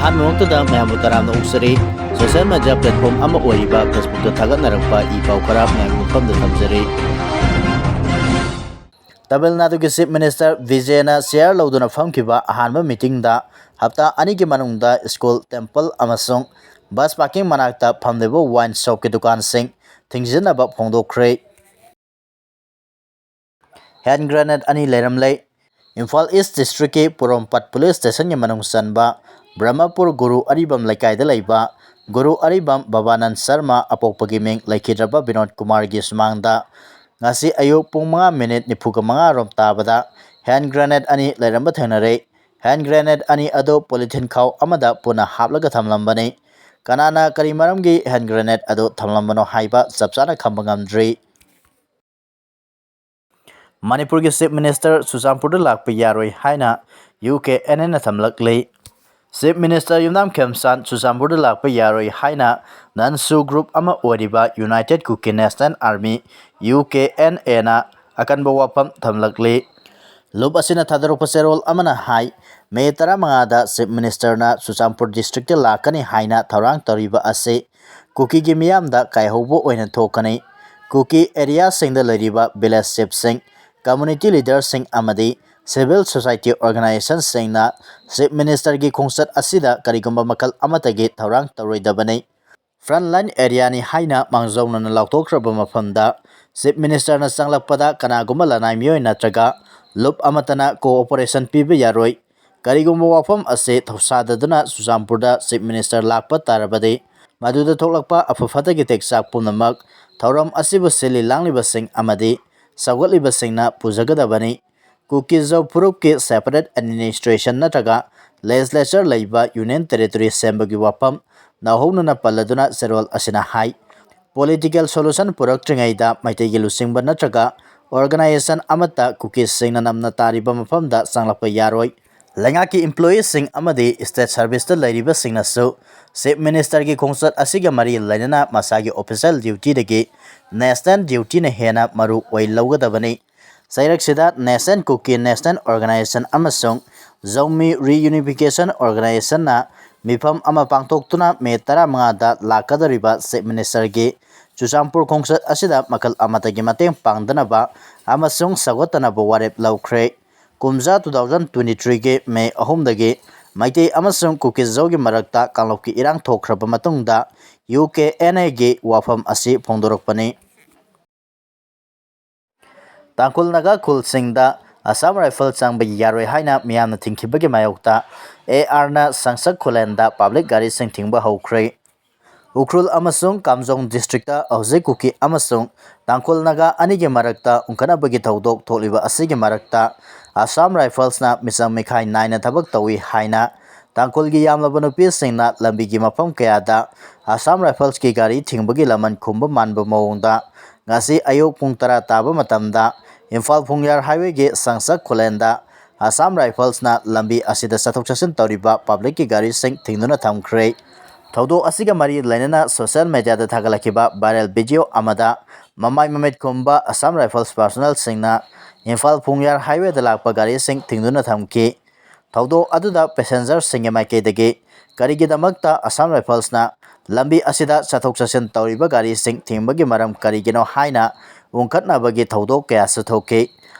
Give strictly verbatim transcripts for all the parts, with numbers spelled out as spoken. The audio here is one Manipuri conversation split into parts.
ꯑꯍꯥꯟꯕꯃꯛꯇꯗ ꯃꯌꯥꯝꯕꯨ ꯇꯔꯥꯝꯅ ꯑꯣꯛꯆꯔꯤ꯫ Social media platform ꯑꯃ ꯑꯣꯏꯔꯤꯕ Facebookꯇ ꯊꯥꯒꯠꯅꯔꯛꯄ ꯏ ꯄꯥꯎ ꯈꯔ ꯃꯌꯥꯝꯒꯤ ꯃꯐꯝꯗ ꯊꯝꯖꯔꯤ꯫ ꯇꯥꯃꯤꯜ ꯅꯥꯗꯨꯒꯤ Chief Minister ꯕꯤꯖꯦꯅ chair ꯂꯧꯗꯨꯅ ꯐꯝꯈꯤꯕ ꯑꯍꯥꯟꯕ meetingꯗ ꯍꯞꯇꯥ ꯑꯅꯤꯒꯤ ꯃꯅꯨꯡꯗ school, temple ꯑꯃꯁꯨꯡ bus parking ꯃꯅꯥꯛꯇ ꯐꯝꯂꯤꯕ wine shopꯀꯤ ꯗꯨꯀꯥꯟꯁꯤꯡ ꯊꯤꯡꯖꯤꯟꯅꯕ ꯐꯣꯡꯗꯣꯛꯈ꯭ꯔꯦ꯫ Hand grenade ꯑꯅꯤ ꯂꯩꯔꯝꯂꯦ꯫ ꯏꯝꯐꯥꯜ East Districtꯀꯤ ꯄꯣꯔꯣꯝꯄꯥꯠ Police Stationꯒꯤ ꯃꯅꯨꯡ ꯆꯟꯕ ꯕ꯭ꯔꯍꯃꯄꯨꯔ ꯒꯨꯔꯨ ꯑꯔꯤꯕꯝ ꯂꯩꯀꯥꯏꯗ ꯂꯩꯕ ꯒꯨꯔꯨ ꯑꯔꯤꯕꯝ ꯕꯕꯥꯅꯟ ꯁꯔꯃ, ꯑꯄꯣꯛꯄꯒꯤ ꯃꯤꯡ ꯂꯩꯈꯤꯗ꯭ꯔꯕ ꯕꯤꯅꯣꯗ ꯀꯨꯃꯥꯔꯒꯤ ꯁꯨꯃꯥꯡꯗ ꯉꯁꯤ ꯑꯌꯨꯛ ꯄꯨꯡ ꯃꯉꯥ minute ꯅꯤꯐꯨꯒ ꯃꯉꯥ ꯔꯣꯝ ꯇꯥꯕꯗ hand grenade ꯑꯅꯤ ꯂꯩꯔꯝꯕ ꯊꯦꯡꯅꯔꯦ꯫ Hand grenade ꯑꯅꯤ ꯑꯗꯨ polythene ꯈꯥꯎ ꯑꯃꯗ ꯄꯨꯟꯅ ꯍꯥꯞꯂꯒ ꯊꯝꯂꯝꯕꯅꯤ꯫ ꯀꯅꯥꯅ ꯀꯔꯤ ꯃꯔꯝꯒꯤ hand grenade ꯑꯗꯨ ꯊꯝꯂꯝꯕꯅꯣ ꯍꯥꯏꯕ ꯆꯞ ꯆꯥꯅ ꯈꯪꯕ ꯉꯝꯗ꯭ꯔꯤ꯫ ꯃꯅꯤꯄꯨꯔꯒꯤ Chief Minister ꯆꯨꯔꯆꯥꯟꯄꯨꯔꯗ ꯂꯥꯛꯄ ꯌꯥꯔꯣꯏ ꯍꯥꯏꯅ UKNAꯅ ꯊꯝꯂꯛꯂꯤ꯫ Chief Minister ꯌꯨꯝꯅꯥꯝ ꯈꯦꯝꯆꯥꯟ ꯆꯨꯔꯆꯥꯟꯄꯨꯔꯗ ꯂꯥꯛꯄ ꯌꯥꯔꯣꯏ ꯍꯥꯏꯅ NANSU group ꯑꯃ ꯑꯣꯏꯔꯤꯕ United Kuki National Army, UKNAꯅ ꯑꯀꯟꯕ ꯋꯥꯐꯝ ꯊꯝꯂꯛꯂꯤ꯫ ꯂꯨꯞ ꯑꯁꯤꯅ ꯊꯥꯗꯣꯔꯛꯄ ꯆꯦꯔꯣꯜ ꯑꯃꯅ ꯍꯥꯏ, May ꯇꯔꯥꯃꯉꯥꯗ Chief Ministerꯅ ꯆꯨꯔꯆꯥꯟꯄꯨꯔ districtꯇ ꯂꯥꯛꯀꯅꯤ ꯍꯥꯏꯅ ꯊꯧꯔꯥꯡ ꯇꯧꯔꯤꯕ ꯑꯁꯤ ꯀꯨꯀꯤꯒꯤ ꯃꯤꯌꯥꯝꯗ ꯀꯥꯏꯍꯧꯕ ꯑꯣꯏꯅ ꯊꯣꯛꯀꯅꯤ꯫ ꯀꯨꯀꯤ areaꯁꯤꯡꯗ ꯂꯩꯔꯤꯕ village chiefꯁꯤꯡ, community leaderꯁꯤꯡ ꯑꯃꯗꯤ civil society organizationꯁꯤꯡꯅ Chief Ministerꯒꯤ ꯈꯣꯡꯆꯠ ꯑꯁꯤꯗ ꯀꯔꯤꯒꯨꯝꯕ ꯃꯈꯜ ꯑꯃꯠꯇꯒꯤ ꯊꯧꯔꯥꯡ ꯇꯧꯔꯣꯏꯗꯕꯅꯤ꯫ Frontline areaꯅꯤ ꯍꯥꯏꯅ ꯃꯥꯡꯖꯧꯅꯅ ꯂꯥꯎꯊꯣꯛꯈ꯭ꯔꯕ ꯃꯐꯝꯗ Chief Ministerꯅ ꯆꯪꯂꯛꯄꯗ ꯀꯅꯥꯒꯨꯝꯕ ꯂꯅꯥꯏ ꯃꯤꯑꯣꯏ ꯅꯠꯇ꯭ꯔꯒ ꯂꯨꯞ ꯑꯃꯠꯇꯅ cooperation ꯄꯤꯕ ꯌꯥꯔꯣꯏ꯫ ꯀꯔꯤꯒꯨꯝꯕ ꯋꯥꯐꯝ ꯑꯁꯤ ꯊꯧꯁꯥꯗꯗꯨꯅ ꯆꯨꯔꯆꯥꯟꯄꯨꯔꯗ Chief Minister ꯂꯥꯛꯄ ꯇꯥꯔꯕꯗꯤ, ꯃꯗꯨꯗ ꯊꯣꯛꯂꯛꯄ ꯑꯐ ꯐꯠꯇꯒꯤ ꯇꯦꯛꯆꯥꯛ ꯄꯨꯝꯅꯃꯛ ꯊꯧꯔꯝ ꯑꯁꯤꯕꯨ ꯁꯤꯜꯂꯤ ꯂꯥꯡꯂꯤꯕꯁꯤꯡ ꯑꯃꯗꯤ ꯁꯧꯒꯠꯂꯤꯕꯁꯤꯡꯅ ꯄꯨꯖꯒꯗꯕꯅꯤ꯫ ꯀꯨꯀꯤ-ꯖꯧ ꯐꯨꯔꯨꯞꯀꯤ separate administration ꯅꯠꯇ꯭ꯔꯒ legislature ꯂꯩꯕ Union Territory ꯁꯦꯝꯕꯒꯤ ꯋꯥꯐꯝ ꯅꯧꯍꯧꯅꯅ ꯄꯜꯂꯗꯨꯅ ꯆꯦꯔꯣꯜ ꯑꯁꯤꯅ ꯍꯥꯏ, political solution ꯄꯨꯔꯛꯇ꯭ꯔꯤꯉꯩꯗ ꯃꯩꯇꯩꯒꯤ ꯂꯨꯆꯤꯡꯕ ꯅꯠꯇ꯭ꯔꯒ organization ꯑꯃꯠꯇ ꯀꯨꯀꯤꯁꯤꯡꯅ ꯅꯝꯅ ꯇꯥꯔꯤꯕ ꯃꯐꯝꯗ ꯆꯪꯂꯛꯄ ꯌꯥꯔꯣꯏ꯫ ꯂꯩꯉꯥꯛꯀꯤ employeeꯁꯤꯡ ꯑꯃꯗꯤ state serviceꯇ ꯂꯩꯔꯤꯕꯁꯤꯡꯅꯁꯨ Chief Ministerꯒꯤ ꯈꯣꯡꯆꯠ ꯑꯁꯤꯒ ꯃꯔꯤ ꯂꯩꯅꯅ ꯃꯁꯥꯒꯤ official dutyꯗꯒꯤ national dutyꯅ ꯍꯦꯟꯅ ꯃꯔꯨ ꯑꯣꯏ ꯂꯧꯒꯗꯕꯅꯤ꯫ ꯆꯩꯔꯛꯁꯤꯗ National Kuki National Organization ꯑꯃꯁꯨꯡ Zomi Reunification Organizationꯅ ꯃꯤꯐꯝ ꯑꯃ ꯄꯥꯡꯊꯣꯛꯇꯨꯅ ꯃꯦ ꯇꯔꯥꯃꯉꯥꯗ ꯂꯥꯛꯀꯗꯧꯔꯤꯕ Chief Ministerꯒꯤ ꯆꯨꯔꯆꯥꯟꯄꯨꯔ ꯈꯣꯡꯆꯠ ꯑꯁꯤꯗ ꯃꯈꯜ ꯑꯃꯠꯇꯒꯤ ꯃꯇꯦꯡ ꯄꯥꯡꯗꯅꯕ ꯑꯃꯁꯨꯡ ꯁꯧꯒꯠꯇꯅꯕ ꯋꯥꯔꯦꯞ ꯂꯧꯈ꯭ꯔꯦ꯫ ꯀꯨꯝꯖꯥ two thousand twenty threeꯒꯤ ꯃꯦ ꯑꯍꯨꯝꯗꯒꯤ ꯃꯩꯇꯩ ꯑꯃꯁꯨꯡ ꯀꯨꯀꯤꯖꯧꯒꯤ ꯃꯔꯛꯇ ꯀꯥꯡꯂꯨꯞꯀꯤ ꯏꯔꯥꯡ ꯊꯣꯛꯈ꯭ꯔꯕ ꯃꯇꯨꯡꯗ UKNAꯒꯤ ꯋꯥꯐꯝ ꯑꯁꯤ ꯐꯣꯡꯗꯣꯔꯛꯄꯅꯤ꯫ ꯇꯥꯡꯈꯨꯜ ꯅꯥꯒꯥ ꯈꯨꯜꯁꯤꯡꯗ Assam Rifles ꯆꯪꯕ ꯌꯥꯔꯣꯏ ꯍꯥꯏꯅ ꯃꯤꯌꯥꯝꯅ ꯊꯤꯡꯈꯤꯕꯒꯤ ꯃꯥꯌꯣꯛꯇ ARꯅ ꯁꯪꯁꯛ ꯈꯨꯂꯦꯟꯗ ꯄꯕ꯭ꯂꯤꯛ ꯒꯥꯔꯤꯁꯤꯡ ꯊꯤꯡꯕ ꯍꯧꯈ꯭ꯔꯦ꯫ ꯎꯈ꯭ꯔꯨꯜ ꯑꯃꯁꯨꯡ ꯀꯥꯝꯖꯣꯡ ꯗꯤꯁꯇ꯭ꯔꯤꯛꯇ ꯍꯧꯖꯤꯛ ꯀꯨꯀꯤ ꯑꯃꯁꯨꯡ ꯇꯥꯡꯈꯨꯜ ꯅꯥꯒꯥ ꯑꯅꯤꯒꯤ ꯃꯔꯛꯇ ꯎꯪꯈꯠꯅꯕꯒꯤ ꯊꯧꯗꯣꯛ ꯊꯣꯛꯂꯤꯕ ꯑꯁꯤꯒꯤ ꯃꯔꯛꯇ Assam Riflesꯅ ꯃꯤꯆꯪ ꯃꯤꯈꯥꯏ ꯅꯥꯏꯅ ꯊꯕꯛ ꯇꯧꯏ ꯍꯥꯏꯅ ꯇꯥꯡꯈꯨꯜꯒꯤ ꯌꯥꯝꯂꯕ ꯅꯨꯄꯤꯁꯤꯡꯅ ꯂꯝꯕꯤꯒꯤ ꯃꯐꯝ ꯀꯌꯥꯗ Assam Riflesꯀꯤ ꯒꯥꯔꯤ ꯊꯤꯡꯕꯒꯤ ꯂꯃꯟ ꯈꯨꯝꯕ ꯃꯥꯟꯕ ꯃꯑꯣꯡꯗ ꯉꯁꯤ ꯑꯌꯨꯛ ꯄꯨꯡ ꯇꯔꯥ ꯇꯥꯕ ꯃꯇꯝꯗ ꯏꯝꯐꯥꯜ ꯐꯨꯡꯌꯥꯔ highwayꯒꯤ ꯁꯪꯁꯛ ꯈꯨꯂꯦꯟꯗ Assam Riflesꯅ ꯂꯝꯕꯤ ꯑꯁꯤꯗ ꯆꯠꯊꯣꯛ ꯆꯠꯁꯤꯟ ꯇꯧꯔꯤꯕ ꯄꯕ꯭ꯂꯤꯛꯀꯤ ꯒꯥꯔꯤꯁꯤꯡ ꯊꯤꯡꯗꯨꯅ ꯊꯝꯈ꯭ꯔꯦ꯫ ꯊꯧꯗꯣꯛ ꯑꯁꯤꯒ ꯃꯔꯤ ꯂꯩꯅꯅ social mediaꯗ ꯊꯥꯒꯠꯂꯛꯈꯤꯕ viral video ꯑꯃꯗ ꯃꯃꯥꯏ ꯃꯃꯤꯠ ꯈꯨꯝꯕ Assam Rifles personnelꯁꯤꯡꯅ ꯏꯝꯐꯥꯜ ꯐꯨꯡꯌꯥꯔ highwayꯗ ꯂꯥꯛꯄ ꯒꯥꯔꯤꯁꯤꯡ ꯊꯤꯡꯗꯨꯅ ꯊꯝꯈꯤ꯫ ꯊꯧꯗꯣꯛ ꯑꯗꯨꯗ passengerꯁꯤꯡꯒꯤ ꯃꯥꯏꯀꯩꯗꯒꯤ ꯀꯔꯤꯒꯤꯗꯃꯛꯇ Assam Riflesꯅ ꯂꯝꯕꯤ ꯑꯁꯤꯗ ꯆꯠꯊꯣꯛ ꯆꯠꯁꯤꯟ ꯇꯧꯔꯤꯕ ꯒꯥꯔꯤꯁꯤꯡ ꯊꯤꯡꯕꯒꯤ ꯃꯔꯝ ꯀꯔꯤꯒꯤꯅꯣ ꯍꯥꯏꯅ ꯎꯪꯈꯠꯅꯕꯒꯤ ꯊꯧꯗꯣꯛ ꯀꯌꯥꯁꯨ ꯊꯣꯛꯈꯤ꯫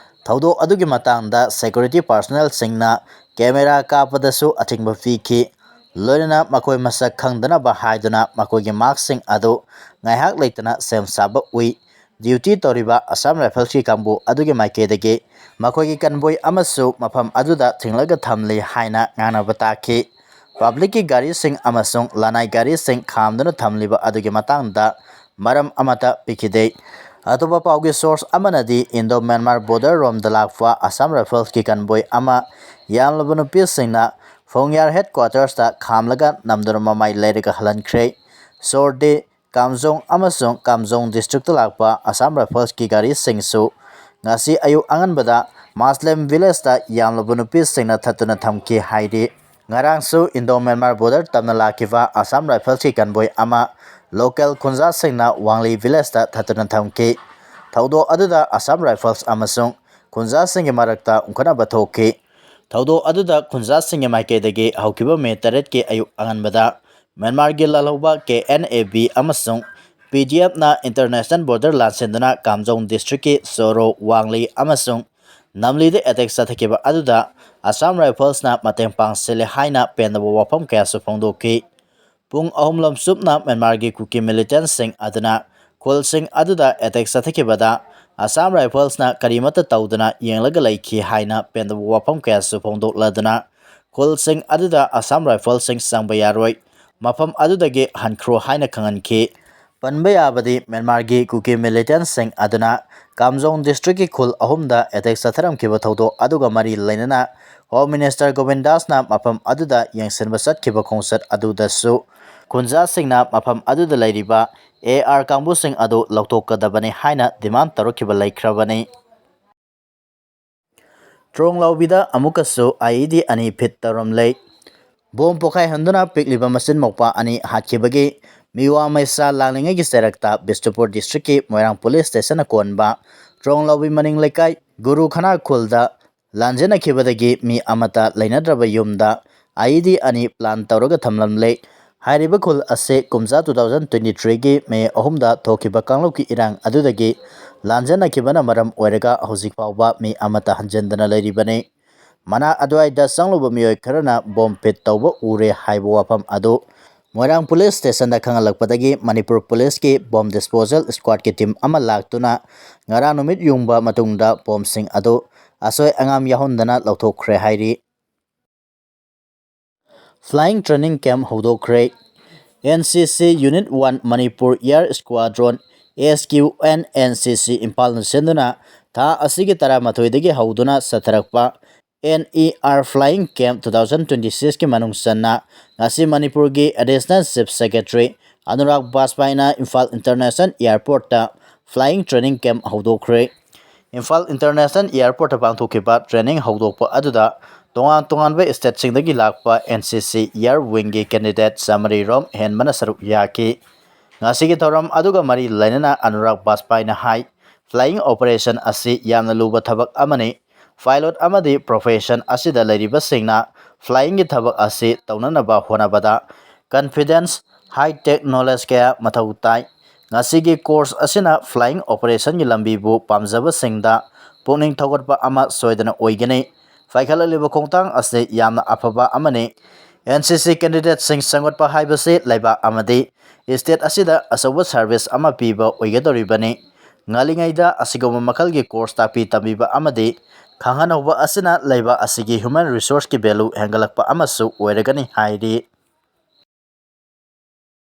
ꯊꯧꯗꯣꯛ ꯑꯗꯨꯒꯤ ꯃꯇꯥꯡꯗ security personnelꯁꯤꯡꯅ camera ꯀꯥꯞꯄꯗꯁꯨ ꯑꯊꯤꯡꯕ ꯄꯤꯈꯤ꯫ ꯂꯣꯏꯅꯅ ꯃꯈꯣꯏ ꯃꯁꯛ ꯈꯪꯗꯅꯕ ꯍꯥꯏꯗꯨꯅ ꯃꯈꯣꯏꯒꯤ maskꯁꯤꯡ ꯑꯗꯨ ꯉꯥꯏꯍꯥꯛ ꯂꯩꯇꯅ ꯁꯦꯝ ꯁꯥꯕ ꯎꯏ꯫ Duty ꯇꯧꯔꯤꯕ Assam Riflesꯀꯤ ꯀꯥꯡꯕꯨ ꯑꯗꯨꯒꯤ ꯃꯥꯏꯀꯩꯗꯒꯤ ꯃꯈꯣꯏꯒꯤ convoy ꯑꯃꯁꯨ ꯃꯐꯝ ꯑꯗꯨꯗ ꯊꯤꯡꯂꯒ ꯊꯝꯂꯤ ꯍꯥꯏꯅ ꯉꯥꯡꯅꯕ ꯇꯥꯈꯤ꯫ Publicꯀꯤ ꯒꯥꯔꯤꯁꯤꯡ ꯑꯃꯁꯨꯡ ꯂꯅꯥꯏ ꯒꯥꯔꯤꯁꯤꯡ ꯈꯥꯝꯗꯨꯅ ꯊꯝꯂꯤꯕ ꯑꯗꯨꯒꯤ ꯃꯇꯥꯡꯗ ꯃꯔꯝ ꯑꯃꯠꯇ ꯄꯤꯈꯤꯗꯦ꯫ ꯑꯇꯣꯞꯄ ꯄꯥꯎꯒꯤ source ꯑꯃꯅꯗꯤ Indo Myanmar border ꯔꯣꯝꯗ ꯂꯥꯛꯄ Assam Riflesꯀꯤ convoy ꯑꯃ ꯌꯥꯝꯂꯕ ꯅꯨꯄꯤꯁꯤꯡꯅ ꯐꯣꯡꯌꯥꯔ headquartersꯇ ꯈꯥꯝꯂꯒ ꯅꯝꯗꯨꯅ ꯃꯃꯥꯏ ꯂꯩꯔꯒ ꯍꯜꯍꯟꯈ꯭ꯔꯦ꯫ ꯁꯣꯔꯗꯤ, ꯀꯥꯝꯖꯣꯡ ꯑꯃꯁꯨꯡ ꯀꯥꯝꯖꯣꯡ districtꯇ ꯂꯥꯛꯄ Assam Riflesꯀꯤ ꯒꯥꯔꯤꯁꯤꯡꯁꯨ ꯉꯁꯤ ꯑꯌꯨꯛ ꯑꯉꯟꯕꯗ ꯃꯥꯁꯂꯦꯝ villageꯇ ꯌꯥꯝꯂꯕ ꯅꯨꯄꯤꯁꯤꯡꯅ ꯊꯠꯇꯨꯅ ꯊꯝꯈꯤ ꯍꯥꯏꯔꯤ꯫ ꯉꯔꯥꯡꯁꯨ Indo Myanmar border ꯇꯝꯅ ꯂꯥꯛꯈꯤꯕ Assam Riflesꯀꯤ convoy ꯑꯃ local ꯈꯨꯟꯖꯥꯁꯤꯡꯅ ꯋꯥꯡꯂꯤ villageꯇ ꯊꯠꯇꯨꯅ ꯊꯝꯈꯤ꯫ ꯊꯧꯗꯣꯛ ꯑꯗꯨꯗ Assam Rifles ꯑꯃꯁꯨꯡ ꯈꯨꯟꯖꯥꯁꯤꯡꯒꯤ ꯃꯔꯛꯇ ꯎꯪꯈꯠꯅꯕ ꯊꯣꯛꯈꯤ꯫ ꯊꯧꯗꯣꯛ ꯑꯗꯨꯗ ꯈꯨꯟꯖꯥꯁꯤꯡꯒꯤ ꯃꯥꯏꯀꯩꯗꯒꯤ ꯍꯧꯈꯤꯕ ꯃꯦ ꯇꯔꯦꯠꯀꯤ ꯑꯌꯨꯛ ꯑꯉꯟꯕꯗ ꯃ꯭ꯌꯥꯟꯃꯥꯔꯒꯤ ꯂꯥꯜꯍꯧꯕ ꯀꯦ ꯑꯦꯟ ꯑꯦ ꯕꯤ ꯑꯃꯁꯨꯡ ꯄꯤ ꯗꯤ ꯑꯦꯐꯅ ꯏꯟꯇꯔꯅꯦꯁꯅꯦꯜ ꯕꯣꯔꯗꯔ ꯂꯥꯟꯁꯤꯟꯗꯨꯅ ꯀꯥꯝꯖꯣꯡ ꯗꯤꯁꯇ꯭ꯔꯤꯛꯀꯤ ꯆꯣꯔꯣ, ꯋꯥꯡꯂꯤ ꯑꯃꯁꯨꯡ ꯅꯝꯂꯤꯗ ꯑꯦꯇꯦꯛ ꯆꯠꯊꯈꯤꯕ ꯑꯗꯨꯗ ꯑꯁꯥꯝ ꯔꯥꯏꯐꯜꯁꯅ ꯃꯇꯦꯡ ꯄꯥꯡꯁꯤꯜꯂꯦ ꯍꯥꯏꯅ ꯄꯦꯟꯗꯕ ꯋꯥꯐꯝ ꯀꯌꯥꯁꯨ ꯐꯣꯡꯗꯣꯛꯈꯤ꯫ ꯄꯨꯡ ꯑꯍꯨꯝ ꯂꯣꯝꯆꯨꯞꯅ ꯃ꯭ꯌꯥꯟꯃꯥꯔꯒꯤ ꯀꯨꯀꯤ ꯃꯤꯂꯤꯇꯦꯟꯁꯤꯡ ꯑꯗꯨꯅ ꯈꯨꯜꯁꯤꯡ ꯑꯗꯨꯗ ꯑꯦꯇꯦꯛ ꯆꯠꯊꯈꯤꯕꯗ ꯑꯁꯥꯝ ꯔꯥꯏꯐꯜꯁꯅ ꯀꯔꯤꯃꯠꯇ ꯇꯧꯗꯅ ꯌꯦꯡꯂꯒ ꯂꯩꯈꯤ ꯍꯥꯏꯅ ꯄꯦꯟꯗꯕ ꯋꯥꯐꯝ ꯀꯌꯥꯁꯨ ꯐꯣꯡꯗꯣꯛꯂꯗꯨꯅ ꯈꯨꯜꯁꯤꯡ ꯑꯗꯨꯗ ꯑꯁꯥꯝ ꯔꯥꯏꯐꯜꯁꯤꯡ ꯆꯪꯕ ꯌꯥꯔꯣꯏ, ꯃꯐꯝ ꯑꯗꯨꯗꯒꯤ ꯍꯟꯈ꯭ꯔꯣ ꯍꯥꯏꯅ ꯈꯪꯍꯟꯈꯤ꯫ ꯄꯟꯕ ꯌꯥꯕꯗꯤ ꯃ꯭ꯌꯥꯟꯃꯥꯔꯒꯤ ꯀꯨꯀꯤ ꯃꯤꯂꯤꯇꯦꯟꯁꯤꯡ ꯑꯗꯨꯅ ꯀꯥꯝꯖꯣꯡ ꯗꯤꯁꯇ꯭ꯔꯤꯛꯀꯤ ꯈꯨꯜ ꯑꯍꯨꯝꯗ ꯑꯦꯇꯦꯛ ꯆꯠꯊꯔꯝꯈꯤꯕ ꯊꯧꯗꯣꯛ ꯑꯗꯨꯒ ꯃꯔꯤ ꯂꯩꯅꯅ ꯍꯣꯝ ꯃꯤꯅꯤꯁꯇꯔ ꯒꯣꯕꯤꯟꯗꯥꯁꯅ ꯃꯐꯝ ꯑꯗꯨꯗ ꯌꯦꯡꯁꯤꯟꯕ ꯆꯠꯈꯤꯕ ꯈꯣꯡꯆꯠ ꯑꯗꯨꯗꯁꯨ ꯈꯨꯟꯖꯥꯁꯤꯡꯅ ꯃꯐꯝ ꯑꯗꯨꯗ ꯂꯩꯔꯤꯕ ꯑꯦ ꯑꯥꯔ ꯀꯥꯡꯕꯨꯁꯤꯡ ꯑꯗꯨ ꯂꯧꯊꯣꯛꯀꯗꯕꯅꯤ ꯍꯥꯏꯅ ꯗꯤꯃꯥꯟ ꯇꯧꯔꯛꯈꯤꯕ ꯂꯩꯈ꯭ꯔꯕꯅꯤ꯫ ꯇ꯭ꯔꯣꯡ ꯂꯥꯎꯕꯤꯗ ꯑꯃꯨꯛꯀꯁꯨ ꯑꯥꯏ ꯏ ꯗꯤ ꯑꯅꯤ ꯐꯤꯠ ꯇꯧꯔꯝꯂꯦ꯫ ꯕꯣꯝ ꯄꯣꯈꯥꯏꯍꯟꯗꯨꯅ ꯄꯤꯛꯂꯤꯕ ꯃꯆꯤꯟ ꯃꯧꯄ꯭ꯋꯥ ꯑꯅꯤ ꯍꯥꯠꯈꯤꯕꯒꯤ ꯃꯤꯋꯥ ꯃꯩꯁꯥ ꯂꯥꯡꯂꯤꯉꯩꯒꯤ ꯆꯩꯔꯛꯇ ꯕꯤꯁꯅꯨꯄꯨꯔ ꯗꯤꯁꯇ꯭ꯔꯤꯛꯀꯤ ꯃꯣꯏꯔꯥꯡ ꯄꯨꯂꯤꯁ ꯁ꯭ꯇꯦꯁꯟꯅ ꯀꯣꯟꯕ ꯇ꯭ꯔꯣꯡ ꯂꯥꯎꯕꯤ ꯃꯅꯤꯡ ꯂꯩꯀꯥꯏ ꯒꯨꯔꯨ ꯈꯅꯥ ꯈꯨꯜꯗ ꯂꯥꯟꯖꯦꯟꯅꯈꯤꯕꯗꯒꯤ ꯃꯤ ꯑꯃꯠꯇ ꯂꯩꯅꯗ꯭ꯔꯕ ꯌꯨꯝꯗ ꯑꯥꯏ ꯏ ꯗꯤ ꯑꯅꯤ ꯄ꯭ꯂꯥꯟ ꯇꯧꯔꯒ ꯊꯝꯂꯝꯂꯦ꯫ ꯍꯥꯏꯔꯤꯕ ꯈꯨꯜ ꯑꯁꯤ ꯀꯨꯝꯖꯥ two thousand twenty threeꯒꯤ ꯃꯦ ꯑꯍꯨꯝꯗ ꯊꯣꯛꯈꯤꯕ ꯀꯥꯡꯂꯨꯞꯀꯤ ꯏꯔꯥꯡ ꯑꯗꯨꯗꯒꯤ ꯂꯥꯟꯖꯦꯟꯅꯈꯤꯕꯅ ꯃꯔꯝ ꯑꯣꯏꯔꯒ ꯍꯧꯖꯤꯛ ꯐꯥꯎꯕ ꯃꯤ ꯑꯃꯠꯇ ꯍꯟꯖꯤꯟꯗꯅ ꯂꯩꯔꯤꯕꯅꯤ꯫ ꯃꯅꯥꯛ ꯑꯗꯨꯋꯥꯏꯗ ꯆꯪꯂꯨꯕ ꯃꯤꯑꯣꯏ ꯈꯔꯅ ꯕꯣꯝ ꯐꯤꯠ ꯇꯧꯕ ꯎꯔꯦ ꯍꯥꯏꯕ ꯋꯥꯐꯝ ꯑꯗꯨ ꯃꯣꯏꯔꯥꯡ ꯄꯨꯂꯤꯁ ꯁ꯭ꯇꯦꯁꯟꯗ ꯈꯪꯍꯜꯂꯛꯄꯗꯒꯤ ꯃꯅꯤꯄꯨꯔ ꯄꯨꯂꯤꯁꯀꯤ ꯕꯣꯝ ꯗꯤꯁꯄꯣꯖꯦꯜ ꯁ꯭ꯀ꯭ꯋꯥꯗꯀꯤ ꯇꯤꯝ ꯑꯃ ꯂꯥꯛꯇꯨꯅ ꯉꯔꯥꯡ ꯅꯨꯃꯤꯠ ꯌꯨꯡꯕ ꯃꯇꯨꯡꯗ ꯕꯣꯝꯁꯤꯡ ꯑꯗꯨ ꯑꯁꯣꯏ ꯑꯉꯥꯝ ꯌꯥꯎꯍꯟꯗꯅ ꯂꯧꯊꯣꯛꯈ꯭ꯔꯦ ꯍꯥꯏꯔꯤ꯫ Flying training camp ꯍꯧꯗꯣꯛꯈ꯭ꯔꯦ꯫ N C C Unit one Manipur Air Squadron, S Q N N C C ꯏꯝꯐꯥꯜꯅ ꯁꯤꯟꯗꯨꯅ ꯊꯥ ꯑꯁꯤꯒꯤ ꯇꯔꯥꯃꯥꯊꯣꯏꯗꯒꯤ ꯍꯧꯗꯨꯅ ꯆꯠꯊꯔꯛꯄ N E R Flying Camp two thousand twenty sixꯀꯤ ꯃꯅꯨꯡ ꯆꯟꯅ ꯉꯁꯤ ꯃꯅꯤꯄꯨꯔꯒꯤ Additional Chief Secretary Anurag ꯕꯥꯖꯄꯥꯏꯅ Imphal International Airportꯇ flying training camp ꯍꯧꯗꯣꯛꯈ꯭ꯔꯦ꯫ Imphal International Airportꯇ ꯄꯥꯡꯊꯣꯛꯈꯤꯕ training ꯍꯧꯗꯣꯛꯄ ꯑꯗꯨꯗ ꯇꯣꯉꯥꯟ ꯇꯣꯉꯥꯟꯕ stateꯁꯤꯡꯗꯒꯤ ꯂꯥꯛꯄ N C C Air Wingꯒꯤ candidate ꯆꯥꯃꯔꯤ ꯔꯣꯝ ꯍꯦꯟꯕꯅ ꯁꯔꯨꯛ ꯌꯥꯈꯤ꯫ ꯉꯁꯤꯒꯤ ꯊꯧꯔꯝ ꯑꯗꯨꯒ ꯃꯔꯤ ꯂꯩꯅꯅ ꯑꯅꯨꯔꯥꯒ ꯕꯥꯖꯄꯥꯏꯅ ꯍꯥꯏ, flying operation ꯑꯁꯤ ꯌꯥꯝꯅ ꯂꯨꯕ ꯊꯕꯛ ꯑꯃꯅꯤ꯫ Pilot ꯑꯃꯗꯤ profession ꯑꯁꯤꯗ ꯂꯩꯔꯤꯕꯁꯤꯡꯅ flyingꯒꯤ ꯊꯕꯛ ꯑꯁꯤ ꯇꯧꯅꯅꯕ ꯍꯣꯠꯅꯕꯗ confidence, high tech knowledge ꯀꯌꯥ ꯃꯊꯧ ꯇꯥꯏ꯫ ꯉꯁꯤꯒꯤ course ꯑꯁꯤꯅ flying operationꯒꯤ ꯂꯝꯕꯤꯕꯨ ꯄꯥꯝꯖꯕꯁꯤꯡꯗ ꯄꯨꯛꯅꯤꯡ ꯊꯧꯒꯠꯄ ꯑꯃ ꯁꯣꯏꯗꯅ ꯑꯣꯏꯒꯅꯤ꯫ ꯄꯥꯏꯈꯠꯂꯛꯂꯤꯕ ꯈꯣꯡꯊꯥꯡ ꯑꯁꯤ ꯌꯥꯝꯅ ꯑꯐꯕ ꯑꯃꯅꯤ꯫ N C C candidateꯁꯤꯡ ꯁꯦꯝꯒꯠꯄ ꯍꯥꯏꯕꯁꯤ ꯂꯩꯕꯥꯛ ꯑꯃꯗꯤ state ꯑꯁꯤꯗ ꯑꯆꯧꯕ service ꯑꯃ ꯄꯤꯕ ꯑꯣꯏꯒꯗꯧꯔꯤꯕꯅꯤ꯫ ꯉꯜꯂꯤꯉꯩꯗ ꯑꯁꯤꯒꯨꯝꯕ ꯃꯈꯜꯒꯤ course ꯇꯥꯛꯄꯤ ꯇꯝꯕꯤꯕ ꯑꯃꯗꯤ ꯈꯪꯍꯟꯍꯧꯕ ꯑꯁꯤꯅ ꯂꯩꯕꯥꯛ ꯑꯁꯤꯒꯤ human resourceꯀꯤ value ꯍꯦꯟꯒꯠꯂꯛꯄ ꯑꯃꯁꯨ ꯑꯣꯏꯔꯒꯅꯤ ꯍꯥꯏꯔꯤ꯫